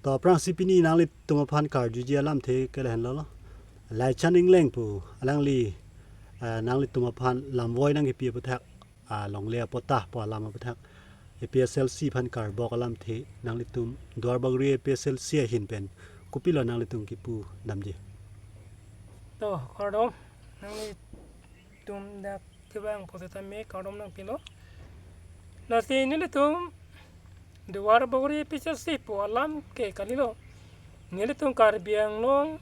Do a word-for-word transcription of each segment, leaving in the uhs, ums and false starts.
To aphrangsi pini nanglitum aphan karjuji alamthe ke lahenlo lo. Laichan Engleng pu alangli, eh, nanglitum aphan lamvoi nangkepi aputhak, ah, longle apota pu alam aputhak A P S L C aphan karbok alamthe nanglitum Duarbagori A P S L C ahin pen kopilo nanglitum kipu damji? To, kardom, nanglitum dak kevang pusitame kardom nangpilo. Lasi nelitum Duarbagori A P S L C pu alam ke kalilo. Nelitum Karbi Anglong,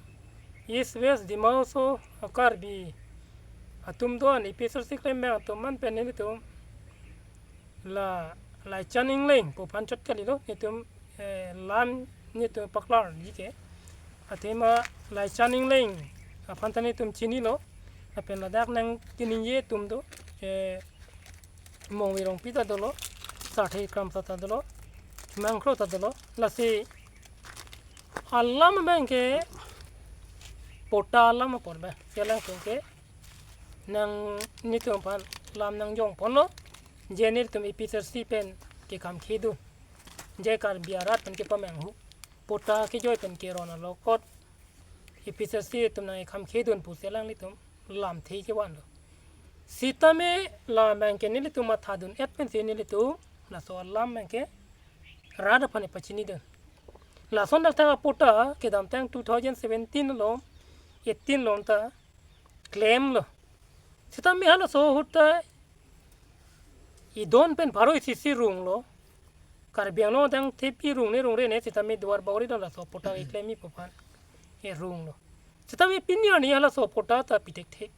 East West, Dima Hasao, Karbi atum do-an A P S L C klem abang atum an pen nelitum la Laichan Engleng pu aphan chot kalilo, nelitum, eh, lam nelitum paklarji ke. Athema Laichan Engleng aphan ta nelitum chinilo. Lapen ladak nangkeningje atum do, eh, Mongvi Rongpi ta dolo, Sarthe Kramsa ta dolo, Chumang Kro ta dolo. Lasi alam abang ke pota alam apor abang. Selang ke nang nelitum aphan lam nangjongponlo. Je nelitum A P S L C pen kekhamkhedun, je Karbi arat pen kepamanghu, pota kejoi pen keron alokot A P S L C atum nangkekhamkhedun pusi alanglitum lamthe kevanlo. Sitame la abang ke nelitum mathadun-et pensi nelitum laso alam abang ke rat aphan pachinidun. Lason dak tang apota kedamtang two thousand seventeen along, eighteen along ta klemlo. Sitame halaso ahut ta idon pen pharo isi isi runglo. Karbi Anglong adang thepi rungne rungre ne, sitame Duarbagori adang laso pota keklem pu aphan erunglo. Sitame pini arni halaso pota ta pi thekthe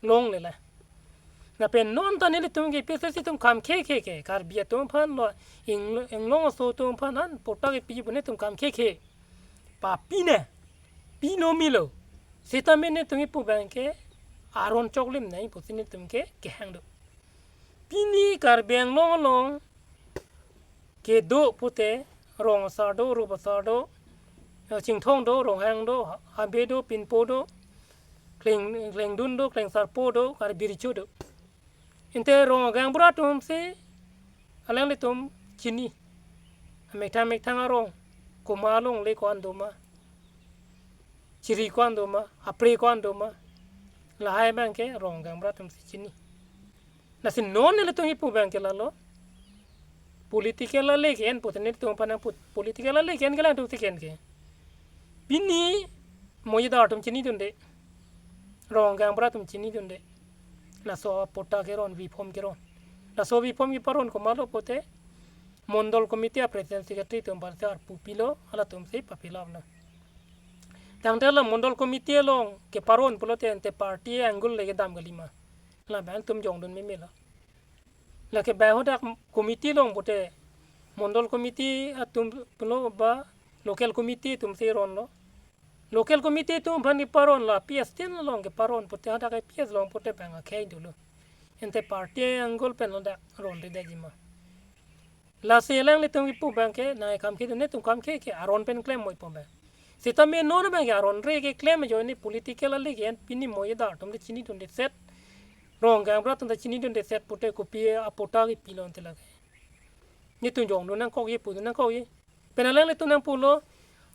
longle la. Lapen non ta nelitum ke A P S L C atum khamkhe khe ke, Karbi atum aphan lo, Eng-, Englong aso atum aphan an pota kepi pu nelitum khamkhe khe. Papi ne, pi no milo. Sitame nelitum kipu abang ke aron choklim nangji pusi nelitum ke kehang do. Pini Karbi Anglong along kedo pute Rong Asar do, Rup Asar do, eh, Chinthong do, Ronghang do, Habe do, Pinpo do, Kleng, Klengdun do, Klengsarpo do, Karbi Recho do. Ante rong gaonbura atumsi alanglitum chini. Amethang methang arong, komat alongle ko-an doma, chiri ko-an doma, apre ko-an doma, lahai abang ke rong gaonbura atumsi chini. Lasi non nelitum kipu abang ke lalo, political ale ke-en pute nelitum aphan nangpu, political ale ke-en ke alangtum si ke-en ke. Pini moyedar atum chinidunde, rong gaonbura atum chinidunde. Laso pota keron, V form keron. Laso V form keparon komatlo pute Mondol Committee a President Secretary atum aphansi arpu pilo, halatumsi papi lam na. Tangte la Mondol Committee along keparon pulote ante party angle le kedam kalima. Labang atum jongdun memelo. Lake bai hadak committee along pute Mondol Committee atum pulo ba local committee atumsi ronlo. Local committee atum aphan keparon la P S tin along keparon pute hadak P S along pute bang akhei dolo. Ante party angle pen lo dak ronre detji ma. Lasi alanglitum kipu abang ke nangkekhamkhedun, nelitum khamkhe ke aron pen klem moi pu abang. Sitame non abang ke aron re keklem ajoine political ale ke-en pini moyedar atum ta chinidunde set, rong gaonbura atum ta chinidunde set pute kopi apota kepilo ante lake. Nelitum jongdun nangkokji, pudun nangkokji. Pen alanglitum nangpulo,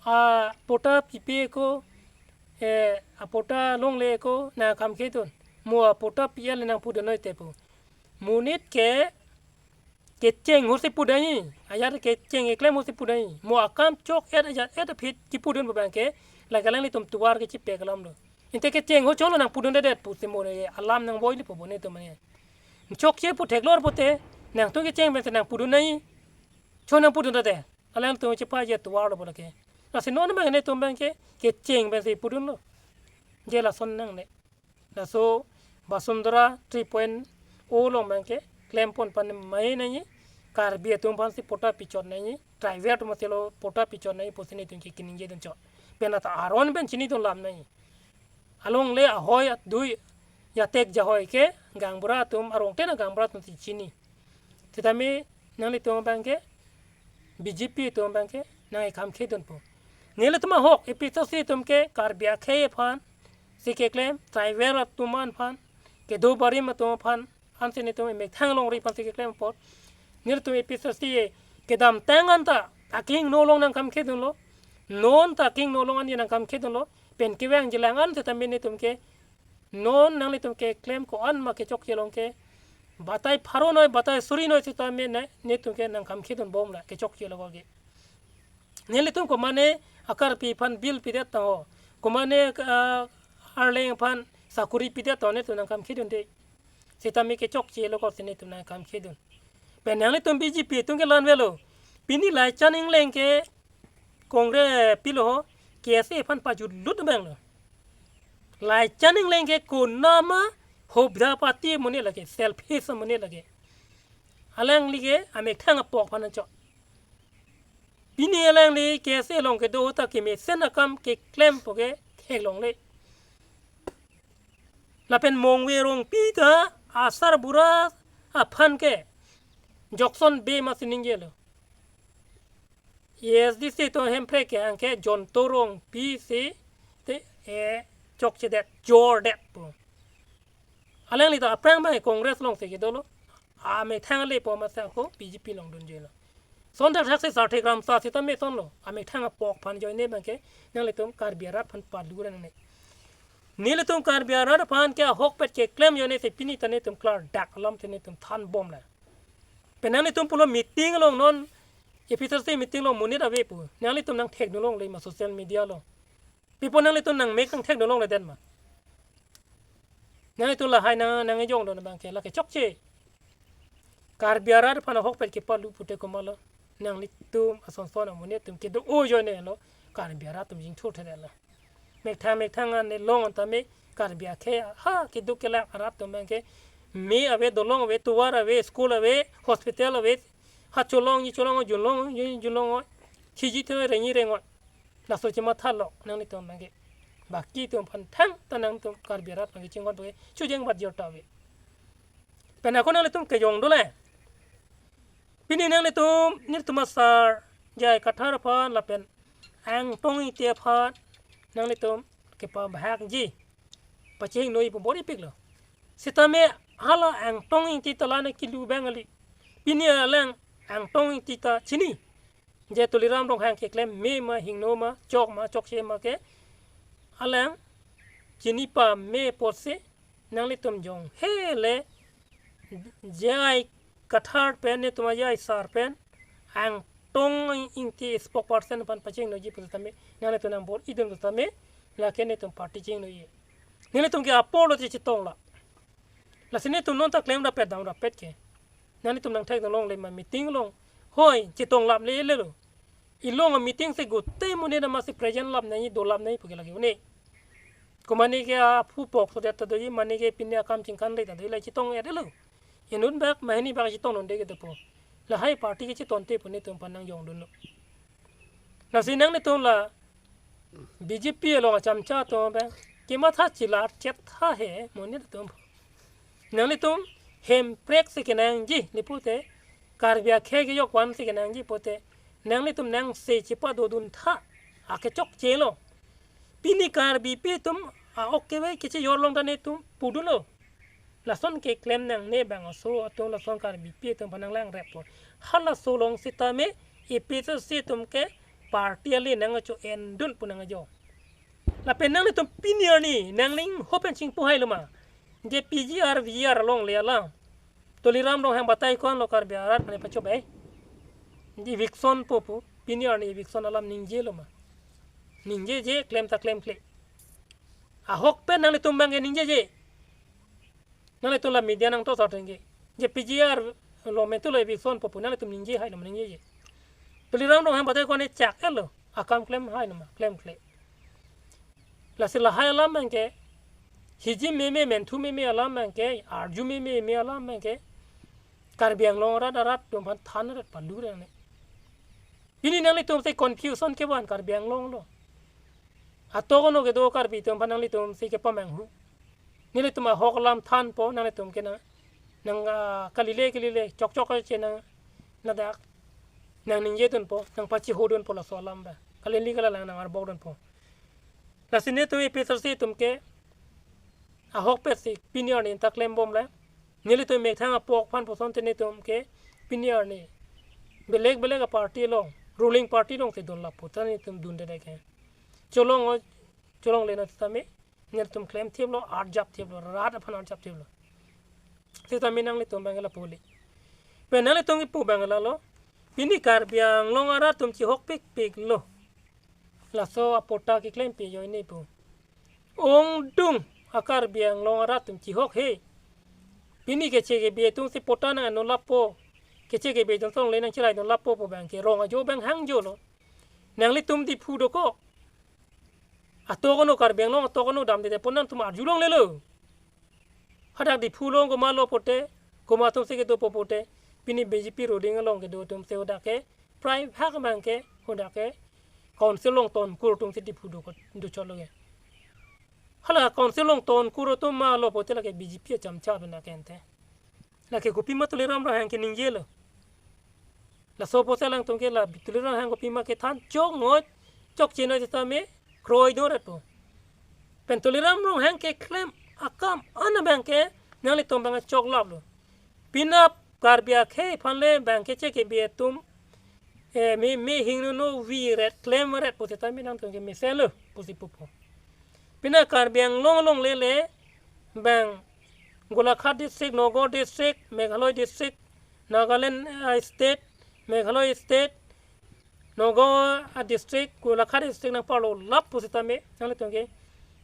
apota pipe ko, eh, apota longle ko nangkhamkhedun. Mo apota pi-et le nangpudun noi te pu. Monit ke kecheng ahutsi pudunji, ajat kecheng keklem ahutsi pudunji. Mo akam chok-et ajat-et aphi kipudun pu abang ke, lake alanglitum tovar kechipek alam do. Ante kecheng ahut cholo nangpudundedet pusi mo re alam nangvoile pu bone atum ne. Chokche pu theklor pute, nangtum kecheng pensi nangpudun nangji. Cho nangpudundedet. Alangtum chepaje tovar lo pu lake. Lasi non abang nelitum abang ke, kecheng pensi pudunlo. Je lason nangne. Laso Vasundhara three point oh along abang ke klempon pan mai nangji, Karbi atum aphansi pota pichot nangji, tribal atum aphansi lo pota pichot nangji pusi nelitum ke keningjedun chot. Pen anta aron pen chinidun lam nangji. Alongle ahoi adui, yatek jahoi ke gaonbura atum, arong tena gaonbura atumsi chini. Sitame nanglitum abang ke, B J P atum abang ke nangkekhamkhedun pu. Nelitum ahok, A P S C atum ke Karbi akhei aphansi keklem, tribal atum aphan, kedo barim atum aphan, ansi nelitum emethang longri aphansi keklem apot. Nelitum A P S C kedamtang anta akehingno along nangkam khedunlo. Non ta akehingno along anke nangkam khedunlo. Pen kevang jilang an setame netum ke non nanglitum keklem ko-an ma kechokche along ke batai pharo noi, batai suri noi setame ne, netum ke nangkam khedun bomlo kechokche along ke. Nelitum komane akarpi aphan bill pidet ta ho. Komane, ah, arleng aphan sakuri pidet ta ho, netum nangkam khedunde. Setame kechokche along ko si netum nangkam khedun. Pen nanglitum B J P atum ke la-an avelo. Pini Laichan Engleng ke Congress pilo ho, K S A aphan pajutlut abang lo. Laichan Engleng ke konama hobda party amonit lake, selfish amonit lake. Alangli ke amethang apok aphan anchot. Pini alangli K S A along kedo ta kemesen akam keklempo ke theklongle. Lapen Mongve Rongpi ta asarbura aphan ke jokson be ma si ningjelo. A S D C atum Hemprek ke anke Jonto Rongpi si te, eh, chokchedet, jordetpo. Alangli ta aphrang abang Congress along si kedolo. Amethang alepo masa ko B J P along dunjelo. Lason thakthak si Sarthe Kramsa setame lasonlo. Amethang apok aphan ajoine abang ke nanglitum Karbi arat aphan palu ra nangne. Nelitum Karbi arat aphan ke ahokpet keklem ajoine si pini ta netum klardak alam si netum than bomlo. Pen nanglitum pulo meeting along non, A P H L C meeting along monit ave pu. Nanglitum nangthekdun longle ma social media along. Pi apot nanglitum nangmek nangthekdun longledet ma? Nanglitum lahai nang, nangkejongdun abang ke lake chokche. Karbi arat aphan ahokpet kepalu pute komatlo. Nanglitum asonson amonit atum kedo ajoine lo Karbi arat atum jingthur thedetlo. Methang methang an nelong an tame Karbi akhei ha keduk kelak arat atum abang ke me ave, dolong ave, tovar ave, school ave, hospital ave, ha cholong, ni cholong, junlong, ni junlong, thiji theme rengji rengoi. Laso chemathalo nanglitum abang ke. Baki atum aphan thangta nangtum Karbi arat abang ke chinghon abang ke chujeng bat jor ta ave. Pen ako nanglitum kejongdunle. Pini nanglitum, nelitum asar J I Kathar aphan lapen Angtong Ingti aphan nanglitum kepabahakji. Pachehingnoji pu bor-ipiklo. Setame hala Angtong Ingti ta la-an kelu abang kali. Pini alang Angtong Ingti ta chini. Je Tuliram Ronghang keklem me ma, hingno ma, chok ma, chokche ma ke alang chini pame apotsi nanglitum jong hele J I Kathar pen, netum a-J I sar pen Angtong Ingti spokesperson aphan pachehingnoji pu tame nanglitum nangbor-idun pu tame lake netum party chehingnoji. Nelitum ke apor lo che chetong la. Lasi netum non ta klem rapet dam rapet ke. Nanglitum nangthekdun longle ma meeting along. Hoi, chetong lap le lelo. Ilong a-meeting si gute monit amatsi present lap nangji, do lap nangji pu ke lake un-e. Komane ke aphu pok sodet ta doji, mane ke pini akam chingkan le ta doji, la chetong-et lo. Inut bak, mahini bak chetongdunde ke dopo. Lahai party ke chetongte pu netum aphan nangjongdunlo. Lasi nanglitum la B J P along achamcha atum abang kematha chilar chet tha he monit atum. Nanglitum Hemprek si kenangji le pute, Karbi akhei kejok van si kenangji pute, nanglitum nangsi chepadodun tha, akechokche lo. Pini Karbipi atum a-ok keve kechejor along ta netum pudunlo. Lason keklem nangne bangso atum lason Karbipi atum aphan nanglangreppo. Halaso along setame A P H L C atum ke party ale nangcho-endun pu nangjo. Lapen nanglitum pini arni nangning hopen chingpu hailo ma? Je P G R, V G R along le alam Tuliram Ronghang batai ko-an lo Karbi arat mane pachobai. Je eviction po pu, pini arni eviction alam ningjelo ma? Ningjeje, klem ta klemkle. Ahok pen nanglitum abang ke ningjeje. Nanglitum la media nangtosot tengke. Je P G R lo metu lo eviction po pu nanglitum ningje hailo ma, ningjeje. Tuliram Ronghang batai ko-an ne chak-et lo, akam klem hailo ma, klemkle. Lasi lahai alam abang ke, hiji meme, menthu meme alam abang ke, arju meme meme alam abang ke Karbi Anglong arat arat atum aphan than rat palu ra nangne. Pini nanglitum si confusion kevan Karbi Anglong lo. Atok ono kedo Karbi atum aphan nanglitum si kepamanghu. Nelitum ahok alam thanpo, nanglitum ke nang, nang, ah, kalile kalile, chokchok che nang, ladak nang ningjedunpo, nang pachehudunpo laso alam ba. Kalili kalalang nang arbokdunpo. Lasi netum A P H L C atum ke ahokpet si pini arni ta klembomle. Nelitum methang apok aphan puson te netum ke pini arni belek belek a-party along ruling party along si dun lapu ta nelitum dunde deke. Cholong o, cholongle non setame nelitum klemthiplo, arjapthiplo, rat aphan arjapthiplo. Setame nanglitum abang lapu le. Pen nanglitum kipu abang lalo. Pini Karbi Anglong arat atum chihokpikpiklo. Laso apatta keklem pi ajoine pu. Ongdung a-Karbi Anglong arat atum chihok he. Pini keche kebi atum si patta nang-ano lapo. Keche kebi atum along le nangcherai dun lapo pu abang ke rong ajo abang hangjolo. Nanglitum Diphu dokok. Atok ano Karbi Anglong atok ano damde de pon nangtum arjulonglelo. Hadak Diphu along komatlo pote, komat atum si kedopo pote, pini B J P ruling along kedo atum si hadak ke, prai bhag abang ke, hadak ke, council along tonkur atum si Diphu do kot, do chotlo ke. Hala council along tonkur atum matlo pote lake B J P achamcha pen lake ante. Lake kopima Tuliram Ronghang keningjelo. Laso apotsi alangtum ke la Tuliram Ronghang kopima kethan choknoi, chokchenoi setame kroi do rat po. Pen Tuliram Ronghang keklem akam an abang ke nanglitum abang choklaplo. Penap Karbi akhei aphan le abang keche kebi atum, eh, me, me hingno no vi ret klem ret pu setame nangtum ke mesenlo pusi pupo. Pini Karbi Anglong along le le abang Golaghat district, Nagaon district, Meghalaya district, Nagaland, eh, state, Meghalaya state, Nagaon, ah, district, Golaghat district nangparlo lap pu setame nanglitum ke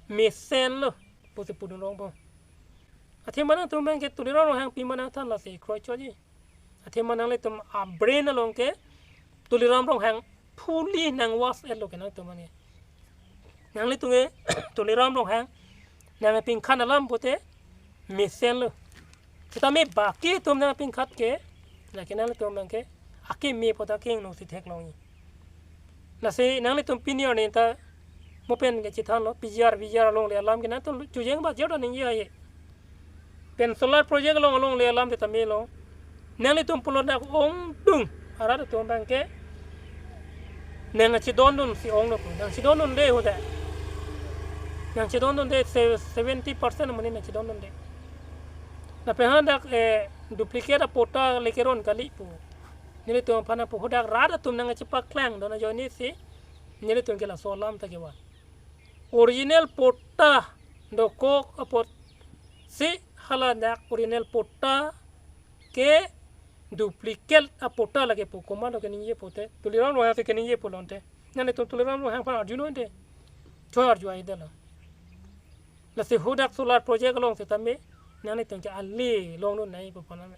mesenlo pusi pudun rong po. Athema nangtum abang ke Tuliram Ronghang pima nangthan lasi kroi chotji. Athema nanglitum a-brain along ke Tuliram Ronghang fully nang wash etlo ke nangtum abang ke. Nanglitum ke Tuliram Ronghang nangpingkhan alam pote mesenlo. Setame baki atum nangpingkhat ke, lake nanglitum abang ke, akeme pu ta kehingno si theklongji. Lasi nanglitum pini arni ta, mo pen kechethanlo, P G R, V G R along le alam ke nangtum chojeng ba jor ningje aye. Pen solar project along along le alam setame lo. Nanglitum pulo dak ongdung arat atum abang ke nangchedondun si onglo pu. Nangchedondunde hadak. Nangchedondunde se-, seventy percent amonit nangchedondunde. Lapen hadak, eh, duplicate apatta le keron kali pu. Nelitum aphan pu hadak rat atum nangchepaklang dun ajoine si nelitum ke laso alam ta kevan. Original patta dokok apotsi hala dak original patta ke duplicate apatta lake pu komatlo keningje pote. Tuliram Ronghang si keningje pulo ante. Nanglitum Tuliram Ronghang aphan arjunon te. Choi arju aidelo. Lasi hadak solar project along setame nanglitum ke ale longdun nangji pu pon nang.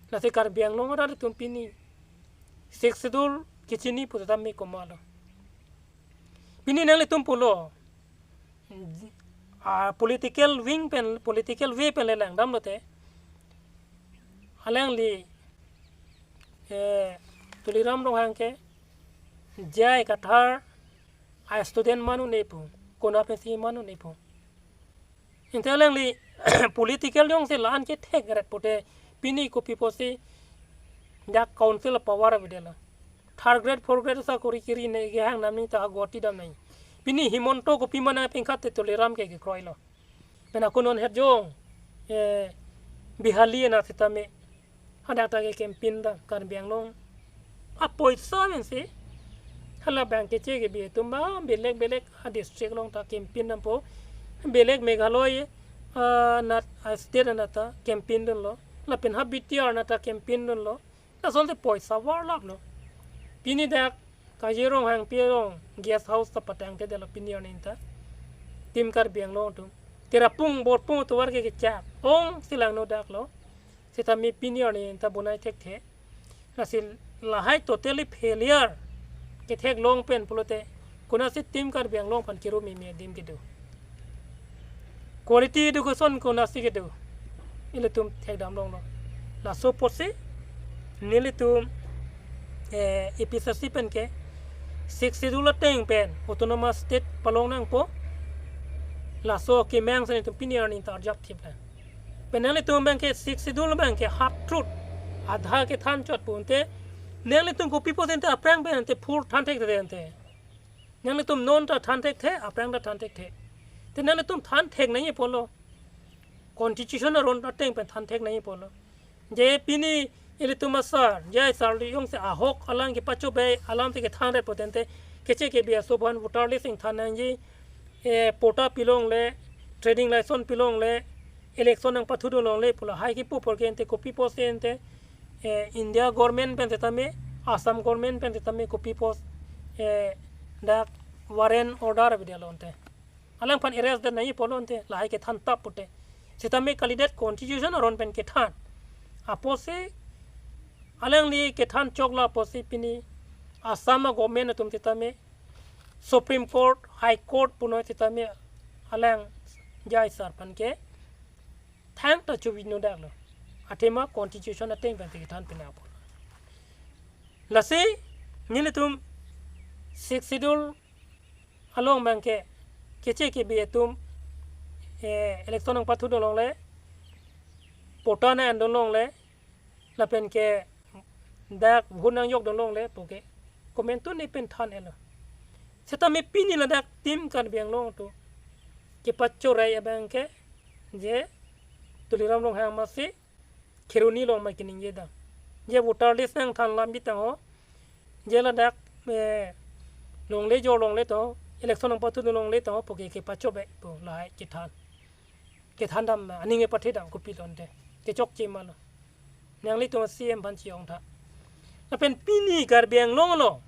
Lasi Karbi Anglong arat atum pini Sixth Schedule kechini pu setame komatlo. Pini nanglitum pulo, ah, political wing pen, political way pen le langdamlo te. Alangli, eh, Tuliram Ronghang ke J I Kathar a-student ma un-e pu, konat pensi ma un-e pu. Ante alangli political jongsi la-an kethek ret pote pini kopi pusi dak council power avedetlo. Third grade, fourth grade sakori kiri ne kehang nam ni ta Guwahati dam nai. Pini Himanta kopima nangpingkhat te Tuliram ke kekroilo. Pen ako non het jong, eh, Bihali anat setame hadak ta ke campaign dam Karbi Anglong apoisa pensi hala abang keche kebi atum abang belek belek a-district along ta campaign dampo, belek Meghalaya, ah, anat, ah, state anat ta campaign dunlo, lapen ha B T R anat ta campaign dunlo. Lasonsi poisa varlaplo. Pini dak Kajir Ronghangpi along guest house ta patangtedetlo pini arni ta. Team Karbi Anglong atum. Tirapung borpung atovar ke kechak ongsi langno daklo. Setame pini arni ta bonai thekthe. Lasi lahai totally failure ketheklong pen pulote konatsi Team Karbi Anglong aphan kiru mimi adim kedo. Quality education konatsi kedo. Ilitum thekdam longlo. Laso apotsi nelitum, eh, A P H L C pen ke Sixth Schedule ateng pen autonomous state palong nangpo. Laso akemang si nelitum pini arni ta arjapthip lang. Pen nanglitum abang ke Sixth Schedule abang ke half truth, adha kethan chot pu ante, nanglitum kopi pusi ante aphrang pen ante full than thekthe ante. Nanglitum non ta than thekthe, aphrang ta than thekthe. Te nanglitum than thek nangji pulo. Constitution aron ateng pen than thek nangji pulo. Je pini Ilitum asar, J I sir li jongsi ahok alang kepachobei alam te kethan ret potente, keche kebi aso aphan voter list ingthan nangji, eh, patta pilongle, trading license pilongle, election nangpathudun longle pu lahai kipu apor ke ente kopi apotsi ente, eh, India government pen setame, Assam government pen setame kopi apot, eh, dak warrant order abidi alonte. Alangphan arrest det nangji pulo ante, lahai kethan tap pute. Setame kalidet constitution aron pen kethan. Apotsi alangli kethan choklo apotsi pini Assam a government atum setame Supreme Court, High Court punoi setame alang J I sir aphan ke thangta chubino daklo. Athema constitution ateng pen kethan pina apot. Lasi nelitum Sixth Schedule along abangke keche kebi atum, eh, election nangpathudun longle, patta nang-endun longle, lapen ke dak vote nangjokdun longle pu ke komantu ne pen than etlo. Setame pini ladak Team Karbi Anglong atum kepachorei abangke je Tuliram Ronghang masi Kheroni along ma keningje dam. Je voter list nangthan lam bitang ho. Je ladak, eh, longle jor longle to, election nangpathudun longle to, pu ke kepachobei pu lahai kethan. Kethan dam aning kepathe dam kopilo ante. Kechokche malo. Nanglitum C M aphan chi-ong tha. Lapen pini Karbi Anglong along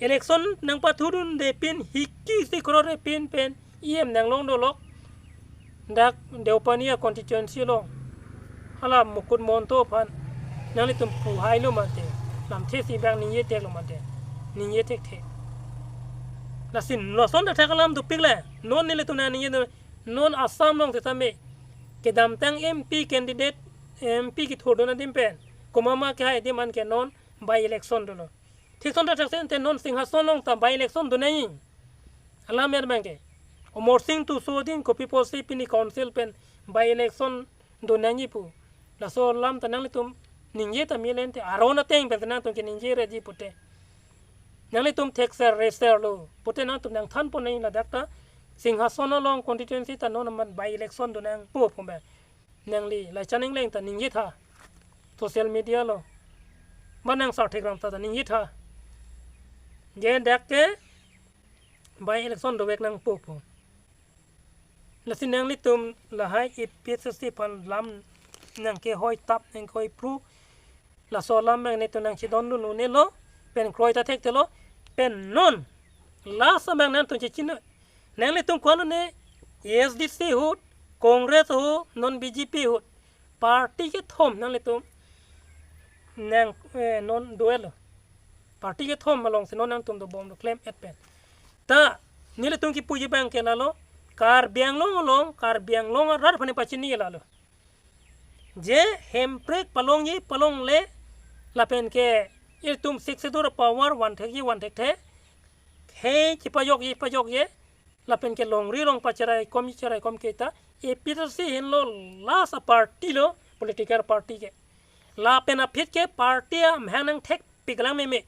election nangpathudunde pin hiki si crore pin pen E M nanglong dolok. Dak Deopani a constituency along hala Mukut Mahanta aphan nanglitum puhailo mate, lamthe si bang ningje theklo mate, ningje thekthe. Lasi lason ta thek alam dopik le, non nelitum nangningje do, non Assam along setame kedamtang M P candidate, M P kethurdun adim pen komat ma kehai adim an ke non by election dolo. Thik ason ta thaksen te non Singhason along ta by election do nangji. Alam er abangke Amarsing Tisso adim kopi apotsi pini council pen by election do nangji pu. Laso alam ta nanglitum ningje ta melen te aron ateng pen ta nangtum keningje reji pute. Nanglitum thekser reser lo pute nangtum nangthan pon nangji ladak ta Singhason along constituency ta non amat by election do nangpo pu abang. Nangli Laichan Engleng ta ningje tha. Social media along. Ba nang Sarthik Ramtha ta ningje tha. Je dak ke by election dovek nangpo pu. Lasi nanglitum lahai A P H L C aphan lam nangkehoi tap nangkehoi phru. Laso alam abang netum nangchedondun un-elo. Pen kroi ta thekthelo. Pen non last abang nangtum chechino. Nanglitum ko-an lo ne, A S D C ahut, Congress ahut, non B J P ahut. Party kethom nanglitum nang, eh, non do-etlo. Party kethom alongsi non nangtum dobomlo klem-et pen. Ta nelitum kipuji abangke lalo, Karbi Anglong along, Karbi Anglong arat aphan pachini lalo. Je hemprek palongji palongle lapen ke ilitum Sixth Schedule power vanthekji vanthekthe. Khei chepajokji pajokji lapen ke longri longpat cheraikom cheraikom ke ta A P H L C henlo last a party lo, political party ke. Lapen aphi ke party amahang nangthekpik lang meme.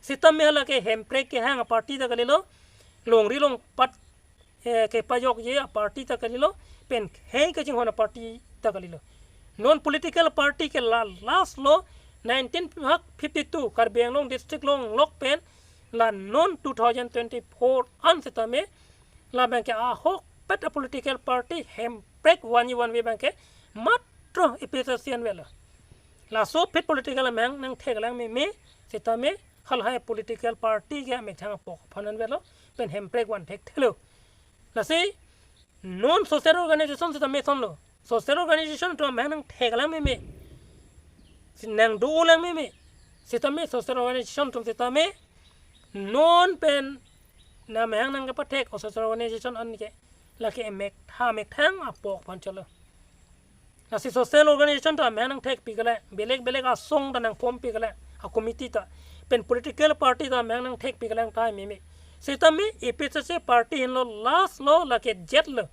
Setame hala ke hemprek kehang a party ta kalilo, longri longpat, eh, kepajokji a party ta kalilo, pen khei kachinghon a party ta kalilo. Non political party ke la last lo nineteen fifty-two Karbi Anglong district longlok pen la non two thousand twenty-four an setame labangke ahokpet a political party hemprek vanji vanve abangke matro A P H L C an avelo. Laso aphi political amahang nangthek lang meme setame halahai political party ke amethang apok aphan an avelo pen hemprek vanthekthelo. Lasi non social organization setame sonlo. Social organization atum amahang nangthek lang meme. Si nangdo lang meme. Setame social organization atum setame non pen namahang nangkepathek o social organization an ke lake emethang emethang apok aphan cholo. Lasi social organization atum amahang nangthekpik lang, belek belek asong ta nangformpik lang, a committee ta, pen political party atum amahang nangthekpik lang tahai meme. Setame A P H L C party henlo last lo, lake jet lo.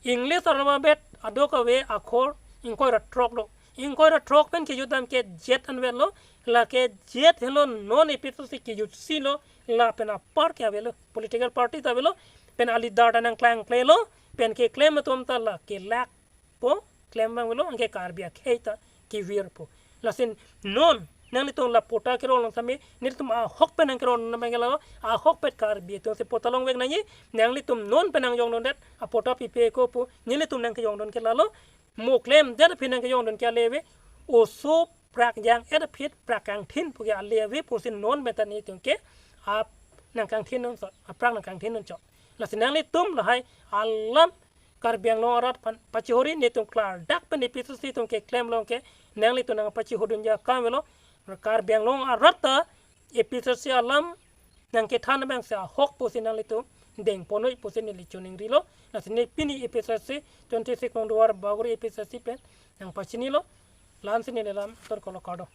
English alphabet adok ave akhor ingkoi ra throk lo. Ingkoi ra throk pen kejut dam ke jet an avelo, lake jet henlo non A P H L C kejutsi lo, lapen apar ke avelo, political party ta avelo, pen a leader ta nangklangklelo, pen keklem atum ta la kelakpo, klem abang avelo, anke Karbi akhei ta kevirpo. Lasi non nanglitum la patta kerong along sami, nelitum ahok pen nangkerong nang bang ke lalo, ahok pen Karbi atum si patta longvek nangji. Nanglitum non pen nangjongdundet, a patta pipe ko pu, nelitum nangkejongdun ke lalo. Mo klemdet aphi nangkejongdun ke ale ave, oso prak jang-et aphi prak kangthin pu ke ale ave pusi non pen ta nelitum ke ap nangkangthin non chot, aprak nangkangthin non chot. Lasi nanglitum lahai alam Karbi Anglong arat aphan pachihuri, nelitum klardak pen A P H L C atum keklem along ke nanglitum nangpachihudunji akam avelo. Karbi Anglong arat ta A P H L C alam nangkethan abang si ahok pusi nanglitum dengponnoi pusi neli choningrilo. Lasi ne pini A P H L C twenty-six nong Duarbagori A P H L C pen nangpachinilo. La-ansi neli lam ton kolo, kardom.